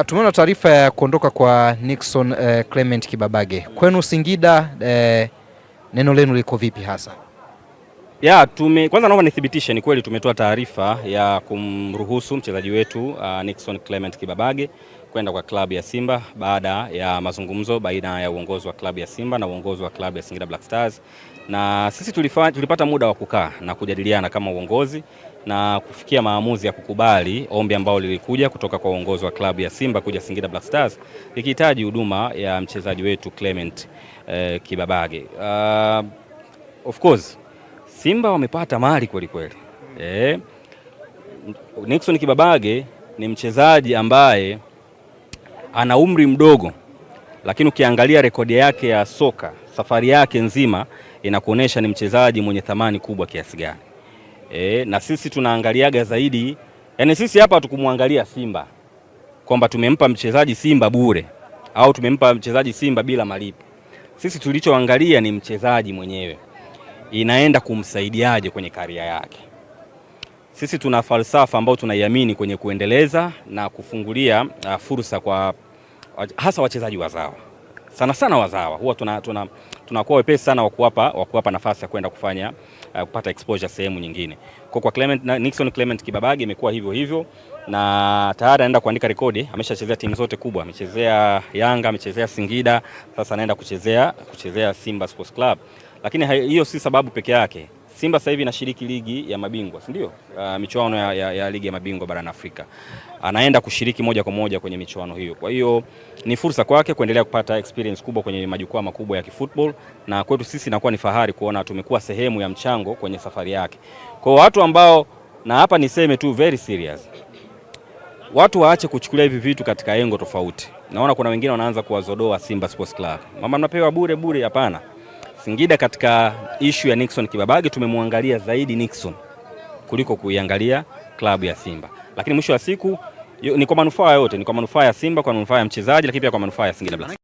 Tumeona taarifa ya kuondoka kwa Nixon Clement Kibabage. Kwenu Singida, neno lenu liko vipi hasa? Ya, kwanza naomba nithibitishe ni kweli tumetoa taarifa ya kumruhusu mchezaji wetu Nixon Clement Kibabage kwenda kwa klabu ya Simba baada ya mazungumzo baina ya uongozi wa klabu ya Simba na uongozi wa klabu ya Singida Black Stars, na sisi tulipata muda wa kukaa na kujadiliana kama uongozi na kufikia maamuzi ya kukubali ombi ambalo lilikuja kutoka kwa uongozi wa klabu ya Simba kuja Singida Black Stars likihitaji huduma ya mchezaji wetu Clement Kibabage. Of course Simba wamepata mali kweli kweli. Nixon Kibabage ni mchezaji ambaye ana umri mdogo, lakini ukiangalia rekodi yake ya soka, safari yake nzima inakuonyesha ni mchezaji mwenye thamani kubwa kiasi gani. Na sisi tunaangaliaga zaidi, yani sisi hapa hatukumwangalia Simba kwamba tumempa mchezaji Simba bure au tumempa mchezaji Simba bila malipo. Sisi tulichoangalia ni mchezaji mwenyewe inaenda kumsaidiaje kwenye career yake. Sisi tuna falsafa ambayo tunaiamini kwenye kuendeleza na kufungulia fursa kwa hasa wachezaji wazawa, sana sana wazawa huwa tunakuwa tuna wepesi sana wa kuwapa nafasi ya kwenda kufanya kupata exposure sehemu nyingine. Kwa Clement, Nixon Clement Kibabage imekuwa hivyo hivyo na tayari anaenda kuandika rekodi. Ameshachezea timu zote kubwa, amechezea Yanga, amechezea Singida, sasa anaenda kuchezea Simba Sports Club. Lakini hiyo si sababu peke yake. Simba sasa hivi inashiriki ligi ya mabingwa, si ndio? Michuano ya ligi ya mabingwa barani Afrika. Anaenda kushiriki moja kwa moja kwenye michuano hiyo. Kwa hiyo ni fursa kwake kuendelea kupata experience kubwa kwenye majukwaa makubwa ya kifootball, na kwetu sisi inakuwa ni fahari kuona tumekuwa sehemu ya mchango kwenye safari yake. Kwa watu ambao, na hapa niseme tu very serious, watu waache kuchukulia hivi vitu katika engo tofauti. Naona kuna wengine wanaanza kuwazodoa Simba Sports Club, mama mnapewa bure bure. Hapana. Singida katika ishu ya Nixon Kibabage tumemwangalia zaidi Nixon kuliko kuiangalia klabu ya Simba, lakini mwisho wa siku ni kwa manufaa yote, ni kwa manufaa ya Simba, kwa manufaa ya mchezaji, lakini pia kwa manufaa ya Singida Black.